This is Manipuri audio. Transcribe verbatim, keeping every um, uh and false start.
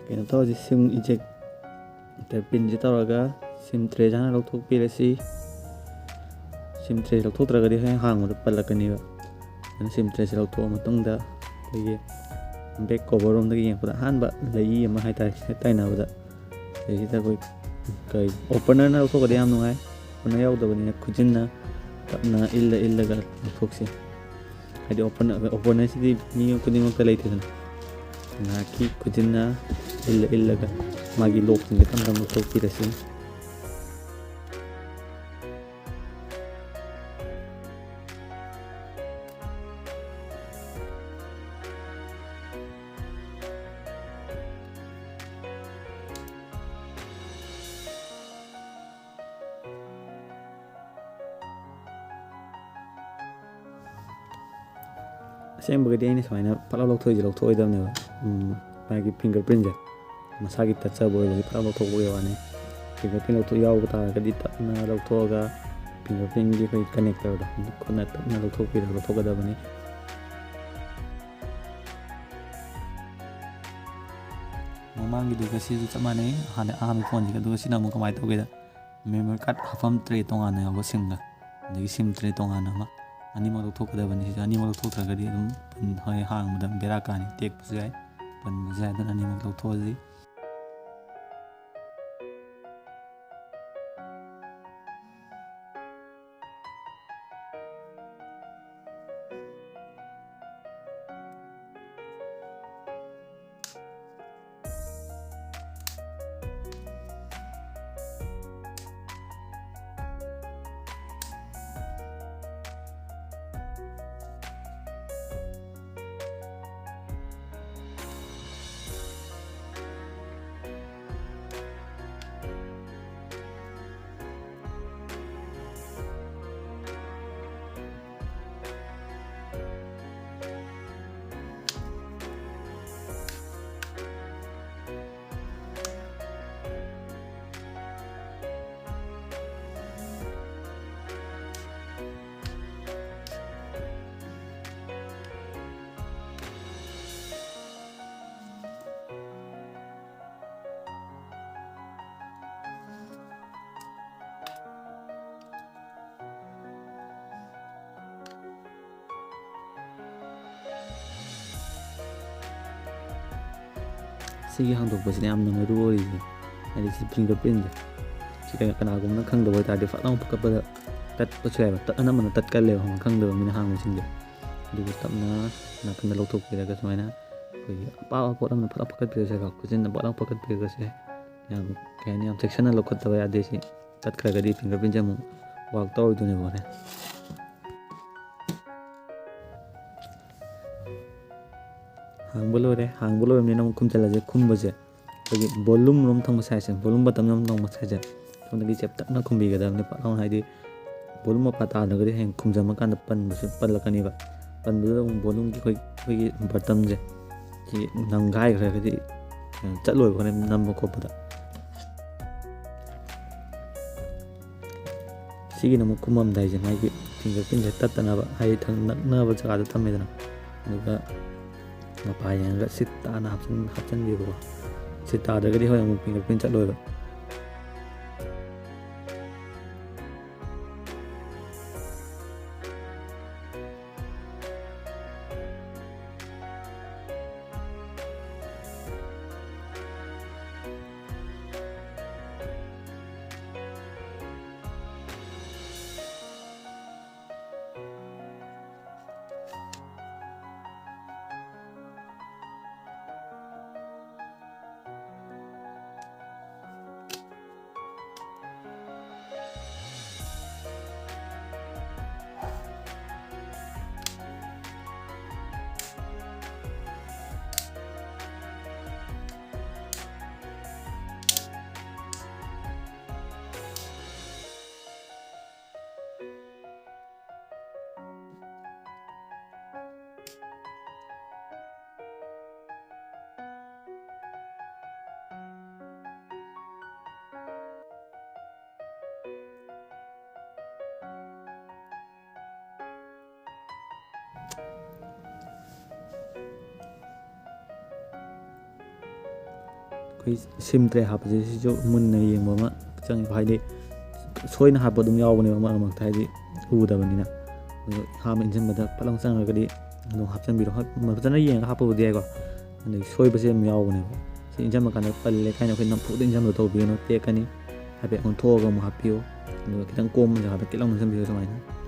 ꯀꯩꯅꯣ ꯇꯧꯔꯁꯤ, ꯁꯤꯝ ꯏꯖꯦꯛꯇꯔ ꯄꯤꯟꯁꯤ ꯇꯧꯔꯒ ꯁꯤꯝ ꯇ꯭ꯔꯦꯁꯦ ꯍꯥꯟꯅ ꯂꯧꯊꯣꯛꯄꯤꯔꯁꯤ꯫ ꯁꯤꯝ ꯇ꯭ꯔꯦꯁꯦ ꯂꯧꯊꯣꯛꯇ꯭ꯔꯒꯗꯤ ꯍꯌꯦꯡ ꯍꯥꯡꯕꯗ ꯄꯜꯂꯛꯀꯅꯦꯕ꯫ ꯑꯗꯨꯅ ꯁꯤꯝ ꯇ꯭ꯔꯦꯁꯦ ꯂꯧꯊꯣꯛꯑ ꯃꯇꯨꯡꯗ ꯑꯩꯈꯣꯏꯒꯤ ꯕꯦꯛ ꯀꯣꯕꯔ ꯔꯣꯝꯗꯒꯤ ꯌꯦꯡꯉꯛꯄꯗ ꯑꯍꯥꯟꯕ ꯂꯩꯏ ꯑꯃ ꯍꯥꯏꯇꯥꯔꯦ, ꯍꯦꯛ ꯇꯥꯏꯅꯕꯗ ꯁꯤꯗꯩꯁꯤꯗ ꯑꯩꯈꯣꯏ ꯀꯩ ꯑꯣꯄꯅꯔꯅ ꯂꯧꯊꯣꯛꯄꯗꯤ ꯌꯥꯝ ꯅꯨꯡꯉꯥꯏ꯫ ꯑꯣꯄꯅꯔ ꯌꯥꯎꯗꯕꯅꯤꯅ ꯈꯨꯖꯤꯟꯅ ꯇꯞꯅ ꯏꯜꯂ ꯏꯜꯂꯒ ꯂꯧꯊꯣꯛꯁꯤ꯫ ꯍꯥꯏꯗꯤ ꯑꯣꯄꯅꯔ, ꯑꯣꯄꯅꯔꯁꯤꯗꯤ ꯃꯤ ꯈꯨꯗꯤꯡꯃꯛꯇ ꯂꯩꯇꯦꯗꯅ꯫ ꯉꯥꯏꯍꯥꯛꯀꯤ ꯈꯨꯖꯤꯟꯅ ꯏꯜꯂ ꯏꯜꯂꯒ ꯃꯥꯒꯤ ꯂꯣꯛꯁꯤꯡꯁꯦ ꯇꯞ ꯇꯞꯅ ꯂꯧꯊꯣꯛꯄꯤꯔꯁꯤ꯫ ꯑꯁꯦꯡꯕꯒꯤꯗꯤ ꯑꯩꯅ ꯁꯨꯃꯥꯏꯅ ꯐꯠ ꯂꯥꯎ ꯂꯧꯊꯣꯛꯏꯁꯦ ꯂꯧꯊꯣꯛꯑꯣꯏꯗꯕꯅꯦꯕ꯫ ꯎꯝ, ꯃꯥꯒꯤ ꯐꯤꯡꯒꯔ ꯄ꯭ꯔꯤꯟꯁꯦ ꯃꯁꯥꯒꯤ ꯇꯠꯆꯕ ꯑꯣꯏꯕꯒꯤ ꯐꯠ ꯂꯥꯎ ꯂꯧꯊꯣꯛꯄꯒꯤ ꯋꯥꯅꯤ꯫ ꯐꯤꯡꯒꯔ ꯄ꯭ꯔꯤꯟ ꯂꯧꯊꯣꯛ ꯌꯥꯎꯕ ꯇꯥꯔꯒꯗꯤ ꯇꯞꯅ ꯂꯧꯊꯣꯛꯑꯒ ꯐꯤꯡꯒꯔ ꯄ꯭ꯔꯤꯟꯒꯤ ꯑꯩꯈꯣꯏ ꯀꯅꯦꯛꯇꯔꯗꯣ ꯈꯨꯠꯅ ꯇꯞꯅ ꯂꯧꯊꯣꯛꯄꯤꯔꯒ ꯂꯧꯊꯣꯛꯀꯗꯕꯅꯤ꯫ ꯃꯃꯥꯡꯒꯤꯗꯨꯒ ꯁꯤꯁꯨ ꯆꯞ ꯃꯥꯟꯅꯩ, ꯍꯥꯟꯅ ꯑꯍꯥꯟꯕ ꯐꯣꯟꯁꯤꯒ꯫ ꯑꯗꯨꯒ ꯁꯤꯅ ꯑꯃꯨꯛ ꯀꯃꯥꯏꯅ ꯇꯧꯒꯦꯗ, ꯃꯦꯃꯣꯔꯤ ꯀꯥꯔꯗ ꯍꯥꯞꯐꯝ ꯇ꯭ꯔꯦ ꯇꯣꯉꯥꯟꯅ ꯌꯥꯎꯕ ꯁꯤꯝꯒ, ꯑꯗꯒꯤ ꯁꯤꯝ ꯇ꯭ꯔꯦ ꯇꯣꯉꯥꯟꯅ ꯑꯃ, ꯑꯅꯤꯃꯛ ꯂꯧꯊꯣꯛꯀꯗꯕꯅꯤ꯫ ꯁꯤꯁꯨ ꯑꯅꯤꯃꯛ ꯂꯧꯊꯣꯛꯇ꯭ꯔꯒꯗꯤ ꯑꯗꯨꯝ ꯄꯟ-, ꯍꯣꯏ, ꯍꯥꯡꯕꯗ ꯕꯦꯔꯥ ꯀꯥꯅꯤ, ꯇꯦꯛꯄꯁꯨ ꯌꯥꯏ, ꯄꯟꯕꯁꯨ ꯌꯥꯏ꯫ ꯑꯗꯨꯅ ꯑꯅꯤꯃꯛ ꯂꯧꯊꯣꯛꯑꯁꯤ꯫ ꯁꯤꯒꯤ ꯍꯥꯡꯗꯣꯛꯄꯁꯤꯅ ꯌꯥꯝꯅ ꯃꯔꯨ ꯑꯣꯏꯔꯤꯁꯦ, ꯍꯥꯏꯗꯤ ꯁꯤ ꯐꯤꯡꯒꯔ ꯄ꯭ꯔꯤꯟꯁꯦ꯫ ꯁꯤ ꯀꯩꯅꯣ, ꯀꯅꯥꯒꯨꯝꯕꯅ ꯈꯪꯗꯕ ꯑꯣꯏꯇꯥꯔꯗꯤ ꯐꯠ ꯂꯥꯎꯅ ꯐꯀꯠꯄꯗ ꯇꯠꯄꯁꯨ ꯌꯥꯏꯕ꯫ ꯇꯠ-, ꯑꯅꯝꯕꯅ ꯇꯠꯀꯜꯂꯦꯕ, ꯈꯪꯉꯕ? ꯈꯪꯗꯕ ꯃꯤꯅ ꯍꯥꯡꯕꯁꯤꯡꯁꯦ꯫ ꯑꯗꯨꯒ ꯇꯞꯅ ꯅꯥꯀꯟꯗ ꯂꯧꯊꯣꯛꯄꯤꯔꯒ ꯁꯨꯃꯥꯏꯅ ꯑꯩꯈꯣꯏꯒꯤ ꯑꯄꯥꯕ ꯄꯣꯠ ꯑꯃꯅ ꯐꯠ ꯂꯥꯎ ꯐꯀꯠꯄꯤꯔꯁꯦꯕ, ꯈꯨꯠꯆꯤꯟꯅ ꯐꯠ ꯂꯥꯎ ꯐꯀꯠꯄꯤꯔꯒꯁꯦ꯫ ꯌꯥꯝ, ꯀꯩ ꯍꯥꯏꯅꯤ, ꯌꯥꯝ ꯆꯦꯛꯁꯤꯟꯅ ꯂꯧꯈꯠꯇꯕ ꯌꯥꯗꯦ꯫ ꯁꯤ ꯇꯠꯈ꯭ꯔꯒꯗꯤ ꯐꯤꯡꯒꯔ ꯄ꯭ꯔꯤꯟꯁꯦ ꯑꯃꯨꯛ ꯋꯥꯔꯛ ꯇꯧꯔꯣꯏꯗꯣꯏꯅꯦꯕ ꯍꯣꯔꯦꯟ꯫ ꯍꯥꯡꯕ ꯂꯣꯏꯔꯦ꯫ ꯍꯥꯡꯕ ꯂꯣꯏꯔꯕꯅꯤꯅ ꯑꯃꯨꯛ ꯈꯨꯝꯖꯤꯜꯂꯁꯦ꯫ ꯈꯨꯝꯕꯁꯦ ꯑꯩꯈꯣꯏꯒꯤ ꯕꯣꯂꯨꯝ ꯔꯣꯝ ꯊꯪꯕ ꯁꯥꯏꯠꯁꯦ, ꯕꯣꯂꯨꯝ ꯕꯇꯝ ꯌꯥꯝ ꯅꯝꯕ ꯁꯥꯏꯠꯁꯦ, ꯁꯣꯝꯗꯒꯤ ꯆꯦꯞꯇꯛꯅ ꯈꯨꯝꯕꯤꯒꯗꯕꯅꯤ꯫ ꯄꯠ ꯂꯥꯎꯅ, ꯍꯥꯏꯗꯤ ꯕꯣꯂꯨꯝ ꯃꯄꯥ ꯇꯥꯗ꯭ꯔꯒꯗꯤ ꯍꯌꯦꯡ ꯈꯨꯝꯖꯟꯕ ꯀꯥꯟꯗ ꯄꯟꯕꯁꯨ ꯄꯜꯂꯛꯀꯅꯤꯕ꯫ ꯄꯟꯕꯗꯨꯗ ꯑꯃꯨꯛ ꯕꯣꯂꯨꯝꯒꯤ ꯑꯩꯈꯣꯏ, ꯑꯩꯈꯣꯏꯒꯤ ꯕꯇꯝꯁꯦ ꯁꯤ ꯅꯝꯒꯥꯏꯈ꯭ꯔꯒꯗꯤ, ꯑ, ꯆꯠꯂꯣꯏꯕ ꯍꯣꯔꯦꯟ ꯅꯝꯕ ꯈꯣꯠꯄꯗ꯫ ꯁꯤꯒꯤꯅ ꯑꯃꯨꯛ ꯈꯨꯝꯃꯝꯗꯥꯏꯁꯦ ꯃꯥꯒꯤ ꯐꯤꯡꯒꯔ ꯄ꯭ꯔꯤꯟꯁꯦ ꯇꯠꯇꯅꯕ, ꯍꯥꯏꯗꯤ ꯊꯪ-, ꯅꯛꯅꯕ ꯖꯒꯥꯗ ꯊꯝꯃꯦꯗꯅ, ꯑꯗꯨꯒ ꯃꯄꯥ ꯌꯦꯡꯉꯒ ꯁꯤꯠ ꯇꯥꯅ ꯍꯥꯞꯆꯤꯟ-, ꯍꯥꯞꯆꯤꯟꯕꯤꯕꯀꯣ꯫ ꯁꯤꯠ ꯇꯥꯗ꯭ꯔꯒꯗꯤ ꯍꯣꯏ ꯑꯃꯨꯛ ꯐꯤꯡꯒꯔ ꯄ꯭ꯔꯤꯟ ꯆꯠꯂꯣꯏꯕ꯫ ꯑꯩꯈꯣꯏ ꯁꯤꯝ ꯇ꯭ꯔꯦ ꯍꯥꯞꯄꯁꯦ ꯁꯤꯁꯨ ꯃꯨꯟꯅ ꯌꯦꯡꯕ ꯑꯃ ꯆꯪꯉꯦꯀꯣ, ꯍꯥꯏꯗꯤ ꯁꯣꯏꯅ ꯍꯥꯞꯄ ꯑꯗꯨꯝ ꯌꯥꯎꯕꯅꯦꯕ ꯃꯔꯛ ꯃꯔꯛꯇ, ꯍꯥꯏꯗꯤ ꯎꯗꯕꯅꯤꯅ꯫ ꯑꯗꯣ ꯑꯍꯥꯟꯕ ꯏꯟꯁꯤꯟꯕꯗ ꯐꯠ ꯂꯥꯎ ꯆꯪꯉꯒꯗꯤ ꯑꯗꯨꯝ ꯍꯥꯞꯆꯤꯟꯕꯤꯔꯣ꯫ ꯍꯣꯏ, ꯐꯖꯅ ꯌꯦꯡꯉꯒ ꯍꯥꯞꯄꯕꯨꯗꯤ ꯌꯥꯏꯀꯣ, ꯑꯗꯩ ꯁꯣꯏꯕꯁꯦ ꯑꯗꯨꯝ ꯌꯥꯎꯕꯅꯦꯕ꯫ ꯏꯟꯖꯟꯕ ꯀꯥꯟꯗ ꯄꯜꯂꯦ ꯀꯥꯏꯅ ꯑꯩꯈꯣꯏ ꯅꯝꯐꯨꯗ ꯏꯟꯖꯟꯕ ꯇꯧꯕꯤꯒꯅꯨ, ꯇꯦꯛꯀꯅꯤ꯫ ꯍꯥꯏꯐꯦꯠ ꯑꯣꯟꯊꯣꯛꯑꯒ ꯑꯃꯨꯛ ꯍꯥꯞꯄꯤꯌꯨ꯫ ꯑꯗꯨꯒ ꯈꯤꯇꯪ ꯀꯣꯝꯕ ꯖꯒꯥꯗ ꯀꯤꯠ ꯂꯥꯎꯅ ꯏꯟꯖꯟꯕꯤꯌꯨ ꯑꯗꯨꯃꯥꯏꯅ꯫